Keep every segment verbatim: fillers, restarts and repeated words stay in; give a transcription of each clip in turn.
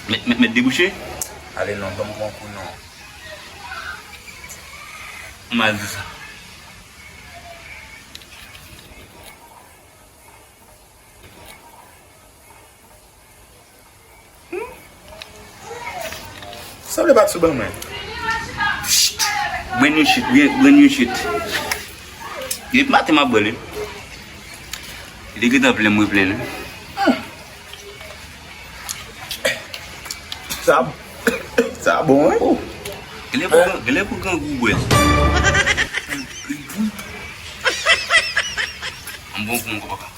Mèt, mèt, mèt debouche? Ale non, ban m pran kou non. M al di sa. Sanble pa t sou ban mwen. Brand new shit, brand, brand new shit. Depi maten m ap bwè l wi. Li te gentan plen, mwen plen l wi. Sa, sa bon wi. Oh. Genlè pou, genlè pou grangou bwè l. Yon bon kou ankò papa.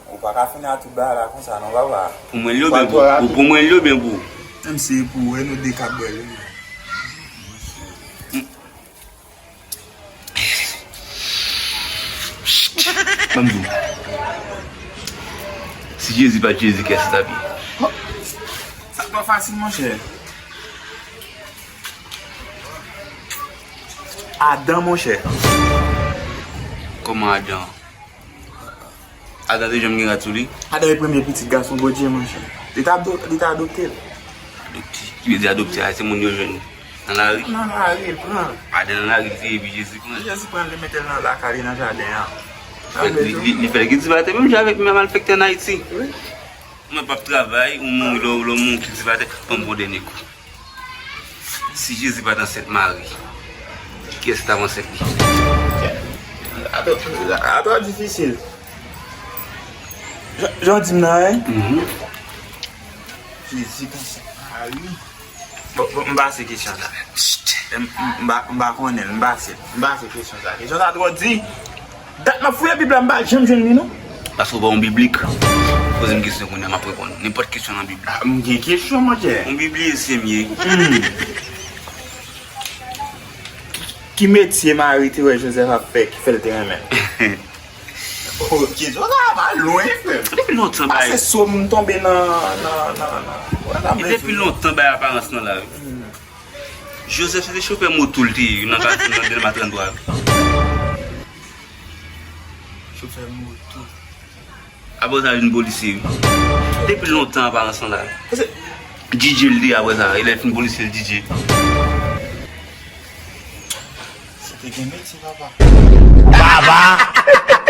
Ou pa ka fini ak tout bagay la konsa non papa. Pou mwen l yo byen pou, pou mwen l yo byen pou. Menm si pou wè nou de k ap bwè l wi. Ban m di w. Si Jezi pa t Jezi, kiyès li t ap ye? Sa twò fasil monchè. Adan monchè. Kòman Adan? Adan te janm gen rad sou li? Adan e premye pitit gason Bondye monchè. Li t ado-, li t adopte l. Adopte. Ki vle di adopte a se moun yo jwenn nan lari? Nan lari l pran. Adan nan lari l te ye epi Jezi pran l. Jezi pran l li mete l nan lakay li nan jaden an. Li, li, li fè l kiltivatè menm jan avèk malfektè an Ayiti. Wi. Mwen p ap travay, ou mouri lè, lè w mouri kiltivatè, ban m pran dènye kou. Si Jezi pa t ansent Mari, kiyès ki t ap ansent li? Atò, atò difisil. Jan, jan w di m nan, wi. Mhm. Jezi t ansent Mari. Bon, bon, m pase kesyon sa. M, m, m pa, m pa konnen l, m pase, m pase kesyon sa. Kesyon sa twò di. Dat m ap fouye Bib la, m pa janm jwenn li non. Paske w pa yon biblik. Poze m kesyon kounye a, m ap reponn ou. Nenpòt kesyon nan Bib la. Ah, m gen kesyon, monchè. Yon biblisye m ye. Hmm. Ki metye Mari te wè Jozèf ap fè ki fè l te renmen l? Oh, kesyon sa va lwen, frè m. Depi lontan, bay. Pase so m tonbe nan, nan, nan, nan. Wè sa m vle di. Depi lontan, bay aparans lan la. Hmm. Jozèf se te chofè moto l te ye nan katye nan Dèlma trannntwa. Chofè moto. Apre sa, vin polisye wi. Depi lontan, aparans lan la. DJ l te ye apre sa, e lè l fin polisye, l DJ. Se te gen metye, papa. Baba!